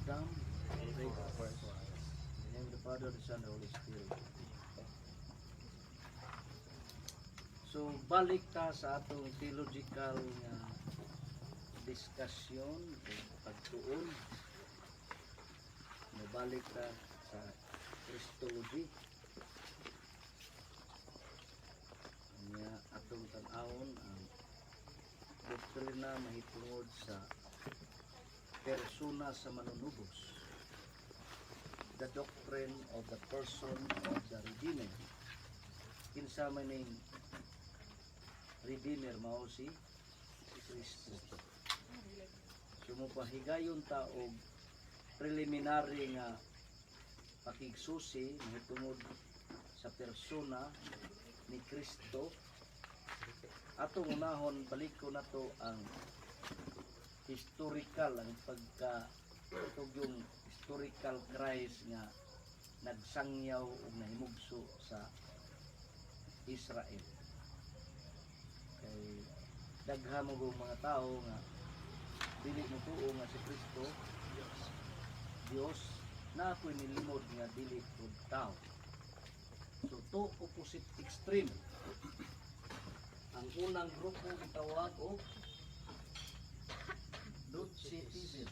Dam. Pray for us. In the name of the Father, the Son, the Holy Spirit. So balik ta sa atong theological nga discussion o pagtuon. Mobalik ta sa Christology. Nya atong tan-awon ang doktrina mahitungod sa persona sa manunubos. The doctrine of the person of the Redeemer. Kinsa man ning Redeemer? Mao si Kristo. So mopahigayon ta og preliminary nga pakigsusi mahitungod sa persona ni Kristo. Atong unahon, baliko nato ang historical, ang pagka yung historical Christ nga nagsangyaw ug nahimugso sa Israel. Kay daghan mo gong mga tao nga dili mo tuo nga si Kristo Dios na ako'y nilimod nga dili ug tao. So two opposite extreme. Ang unang grupo gitawag og Docetism.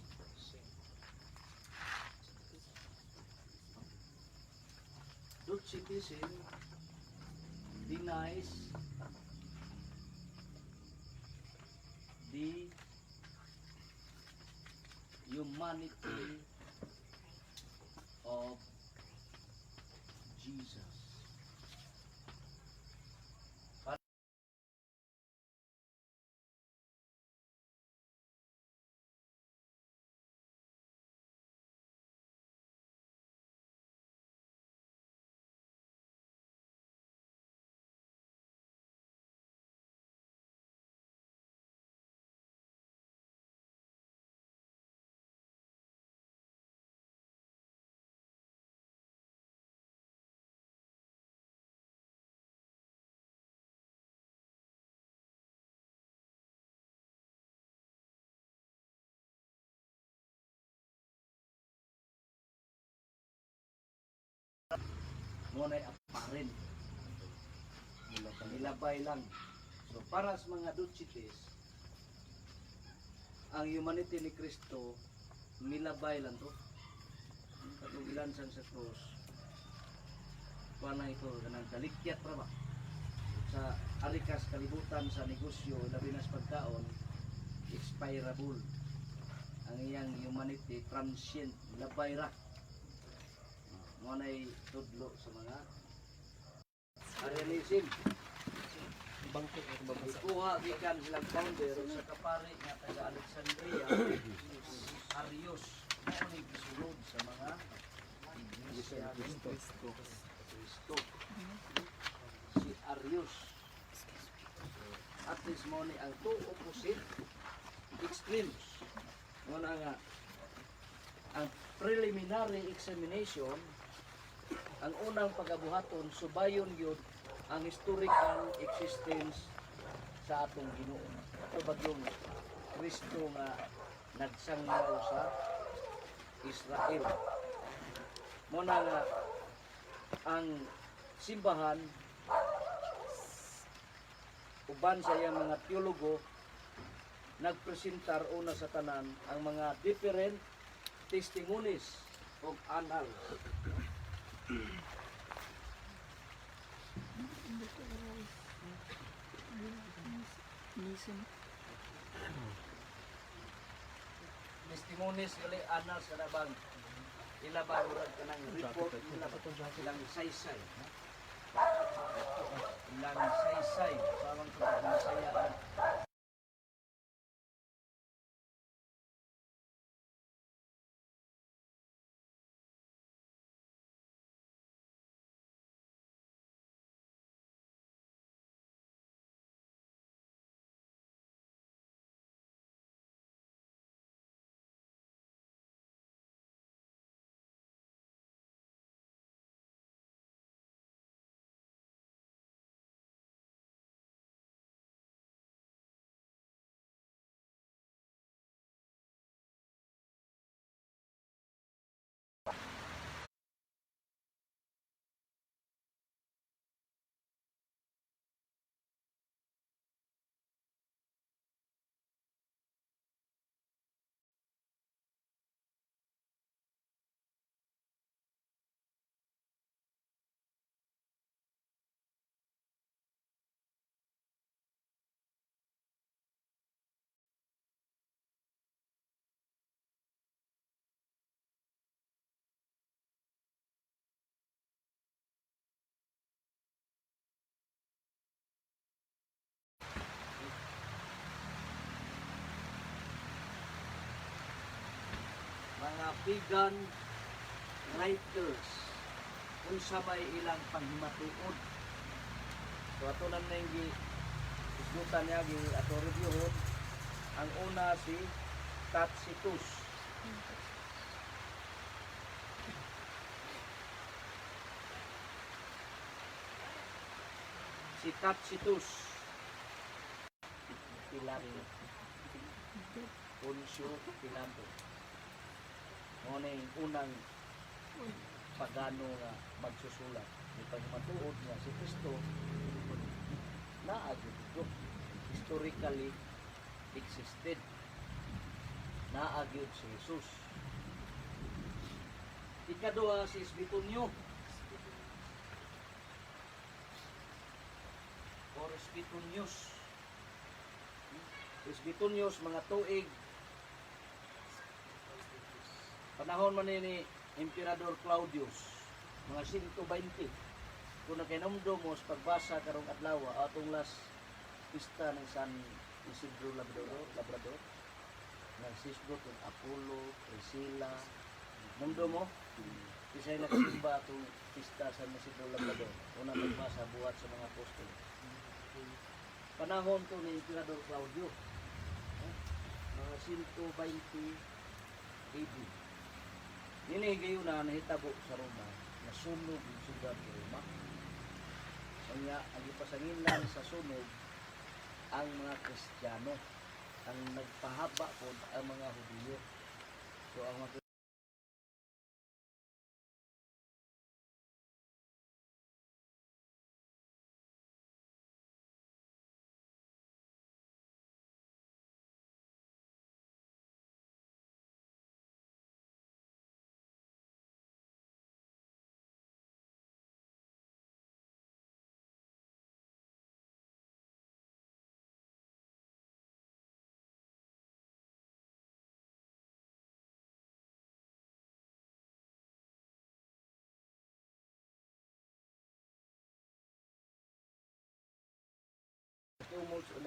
Docetism denies the humanity of Jesus. Mo na apparent. Nilabay lang. So para sa mga Docetes, ang humanity ni Kristo nilabay lang to. Katong ilansang sa cross, kuha ito, kanang kalikyat ra ba? Sa arikas kalibutan sa negosyo, labi na sa pagkaon, expirable. Ang iyang humanity transient, labay ra. Mo nay tudlo sa mga Arianism. Bangko Ikuha gikan silang founder sa kapari nga taga Alexandria, Arius. Mao ni gisulod sa mga Iglesia ni Kristo. Kristo. Si Arius. At least mo ni ang two opposite extremes. Mo na nga ang preliminary examination, ang unang pagabuhaton, subayon gyud ang historical existence sa atong Ginoo. Ato bagyong Kristo nga nagsangyaw sa Israel. Mo na nga ang simbahan uban sa iyang mga teologo nagpresentar una sa tanan ang mga different testimonies of annals. Listen. Testimonies gali, annals kana bang ila ba murag kanang report nila ba, ilang saysay, ilang saysay sawang Bisaya ang pagan writers, unsa may ilang panghimatuod. So ato lang na yung isgutan niya, gi ato reviewon. Ang una si Tacitus. Si Tacitus. Pilato. Poncio Pilato. Mao na yung unang pagano nga magsusulat. May pagmatuod nga si Kristo naa gyud ito. Historically existed. Naa gyud si Jesus. Ikaduha si Suetonio. Or Suetonius. Suetonius, mga tuig panahon man ni Emperador Claudius, mga 120. Kung nakainumdum mo sa pagbasa karong adlaw, atong last pista ng San Isidro Labrador, Labrador nagsisgot ng Apollo, Priscilla. Numdum mo? Isa'y nagsimba atong pista San Isidro Labrador. Una pagbasa buhat sa mga apostol. Panahon to ni Emperador Claudio. Eh, mga 120 AD. Nini gayon na nahitabo sa Roma, nasunog ang siyudad sa Roma. Kanya ang gipasangilan sa sunog ang mga Kristiyano. Ang nagpahaba po ang mga Hudiyo. So ang mga tumults o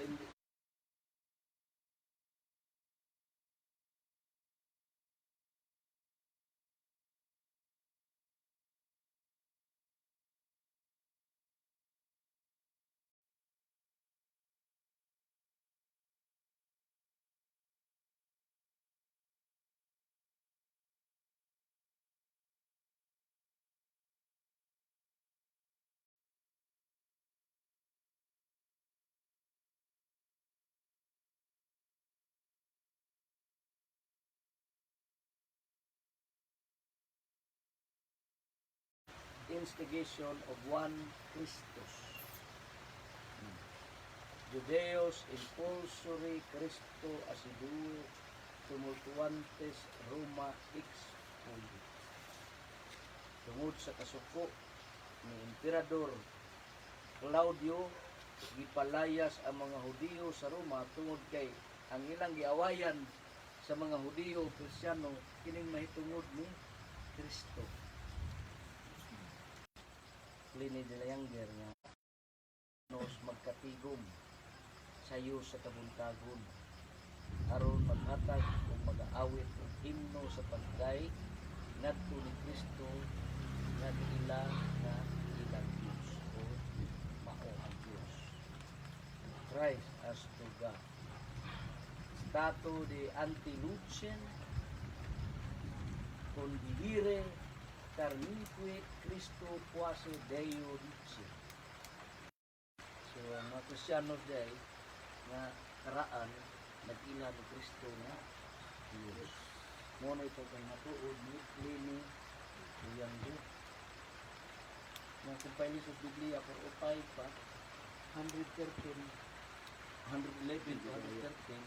the instigation of one Christus. Judeos impulsori Christo assidue tumultuantes Roma expulsi. Tungod sa kasuko ni Emperador Claudio, gipalayas ang mga Hudiyo sa Roma tungod kay ang ilang giawayan sa mga Hudiyo Kristiyano kining mahitungod ni Kristo. Pliny the Younger nga nos magkatigom sayo sa kabuntagon aron maghatag ug mag-aawit og himno sa pagday ngadto ni Kristo nga giila nga ilang Dios o mao ang Dios. Christ as to God. Stato de antilucem convivire carnique Christo quasi Deo dice. So ang mga Kristiyanos day nga karaan nag-ila ni Kristo nga Diyos. Mo na ito kang matuod ni Pliny the Younger. Mga compilers of Biblia 405 pa, 113, 111 to 113,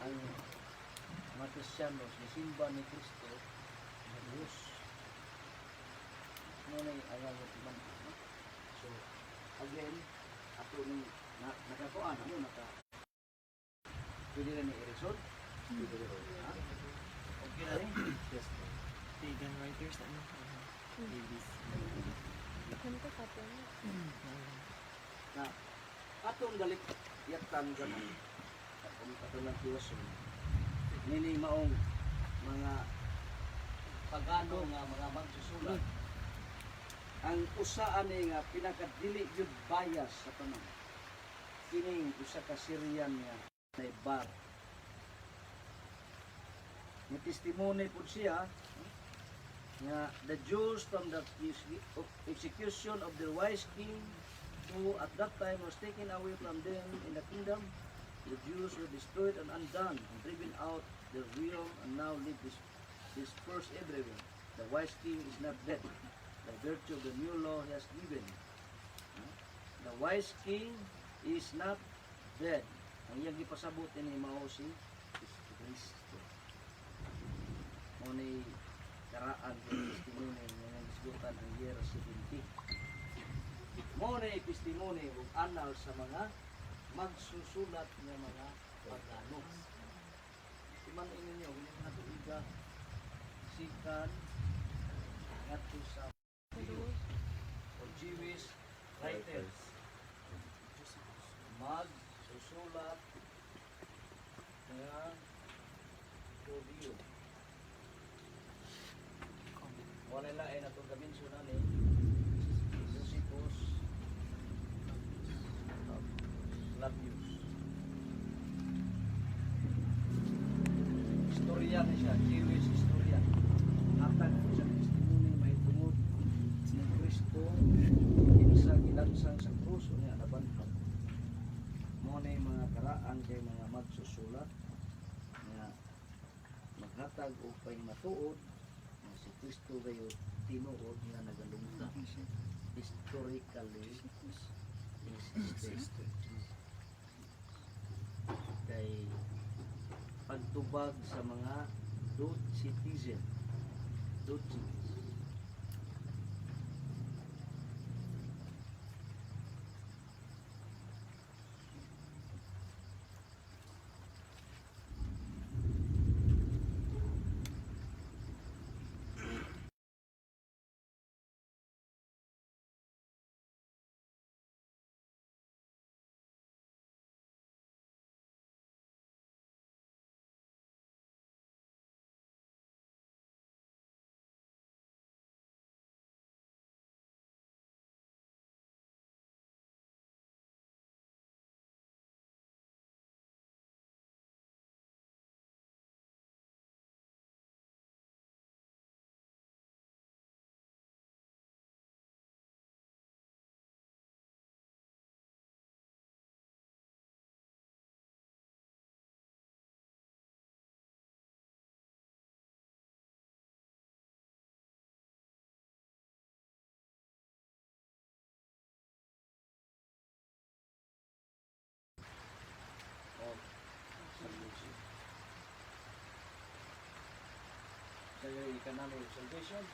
ang mga Kristiyanos nisimba ni Kristo nga Diyos. Mo na yung ayaw mo timan. No? So, again, ato ni na, nakakuan, ano, naka pwede na ni i-resolve? Ha? Okay na rin. Yes po. Pagan writers, ano? ABC. Ganito ka po. Na atong dalik yatan gamay kung ato lang tiwason nini maong Mga pagano nga mga magsusulat. Ang usa ani nga pinakadili gyud bias sa tanan. Kining usa ka Syrian nga nay bar. Ni testimony pud siya nga the Jews from the execution of their wise king who at that time was taken away from them in the kingdom, the Jews were destroyed and undone and driven out their realm and now live dispersed everywhere. The wise king is not dead by virtue of the new law he has given. The wise king is not dead. Ang iyang gipasabot ini mao si Kristo. Mao ni karaan kay testimony nga nagisgutan ang year 70. Mao ni testimony ug anal sa mga magsusulat nga mga pagano. Timan ninyo kini mga tuiga sikan ngadto sa o Jewish writers, magsusulat nga Hudiyo. Wala lain atong gaminso na ni Josephus Flavius. Istorya ni siya, Jewish historian. Hatag po siya testimony mahitungod ni Kristo kinsa gilansang sa krus unya nabanhaw. Mao na yung mga karaan kay mga magsusulat nga maghatag og pahimatuod nga si Kristo gayo tinuod nga nagalungta, historically existed, kay pagtubag sa mga Docetism, Docetism. Of salvation. Sa economic salvation,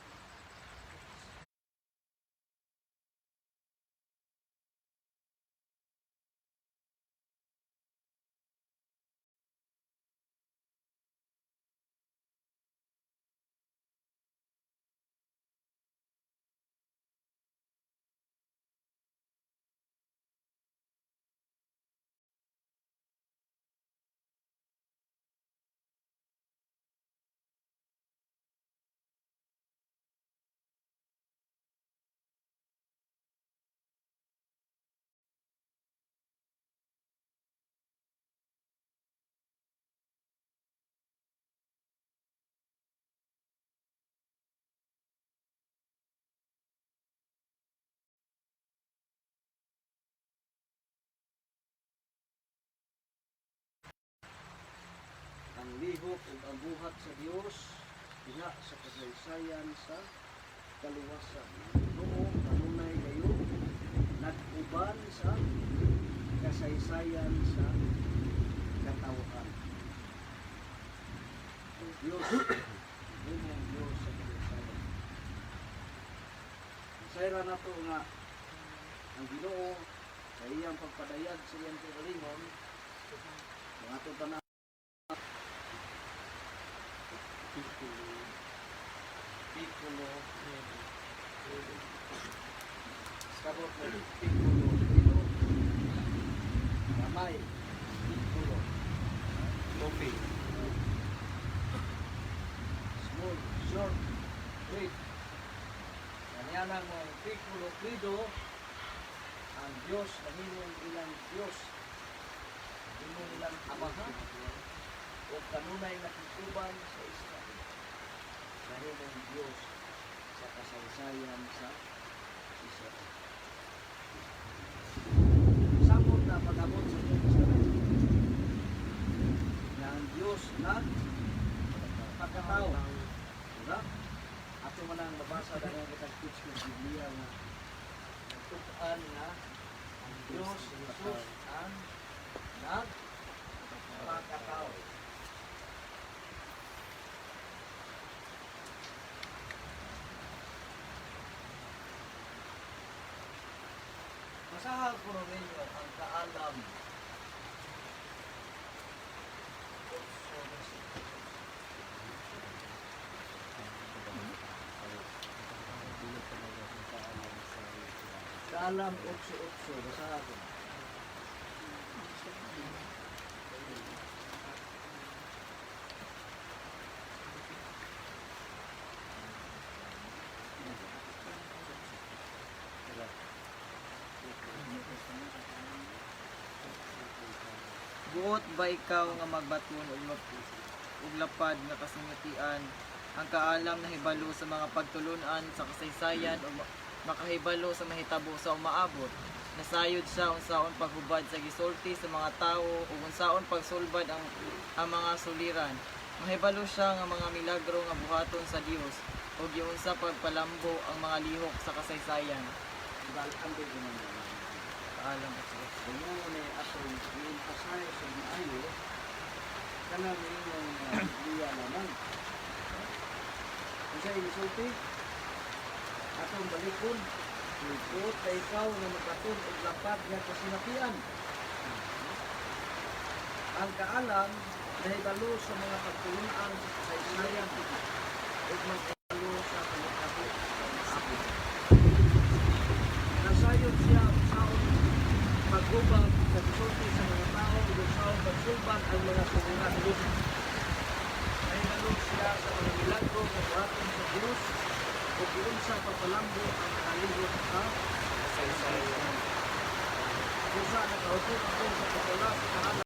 ang lihok ug ang buhat sa Dios diha sa kasaysayan sa kaluwasan. Ang Ginoo kanunay kayo nag-uban sa kasaysayan sa katawhan. Ang Diyos, ang Diyos sa kasaysayan. Masayra nato nga ang Ginoo sa iyang pagpadayag sa iyang kaugalingon, mga tanan. Piccolo. Piccolo. Nero. Sabot mo, piccolo, piccolo. Gamay, piccolo. Coffee. versikulo 8, ang Diyos nahimong ilang Diyos, nahimong ilang Amahan, o kanunay nakikuban sa Israel. Nahimong Diyos sa kasaysayan sa Israel. Samot na pag-abot sa New Testament, na ang Diyos nagpakatao. Diba? Ato man ang mabasa na nga kitang teach ng Biblia nga nagtukan nga ang Diyos, Jesus, ang nagpakatao. Basahan ko ninyo ang Kaalam 8. Kaalam 8.8, basahan ko. Buot ba ikaw nga magbaton og og lapad nga kasingatian ang kaalam nahibalo sa mga pagtulunan sa kasaysayan o makahibalo sa mahitabo sa umaabot? Nasayod siya unsaon paghubad sa gisulti sa mga tawo ug unsaon pagsulbad ang mga suliran. Mahibalo siya nga mga milagro nga buhaton sa Dios ug giunsa pagpalambo ang mga lihok sa kasaysayan. Balaan ko naman. Kaalam at sa Kung mo ni atong i-emphasize sa maayo, kanang inyong Biblia lamang. Kung siya inisulti, atong balikon, buot na ikaw nga magbaton og lapad nga kasinapian. Ang kaalam nahibalo sa mga pagtulunan sa kasaysayan ug magkahibalo sa pagkatabo sa umaabot. Nasayod siya unsaon paghubad sa gisulti sa mga tao ug unsaon pagsulbad ang mga suliran. Nahibalo siya sa mga milagro nga buhaton sa Dios ug giunsa pagpalambo ang mga lihok sa kasaysayan. Usa nakaupod ako sa katula sa kaalam.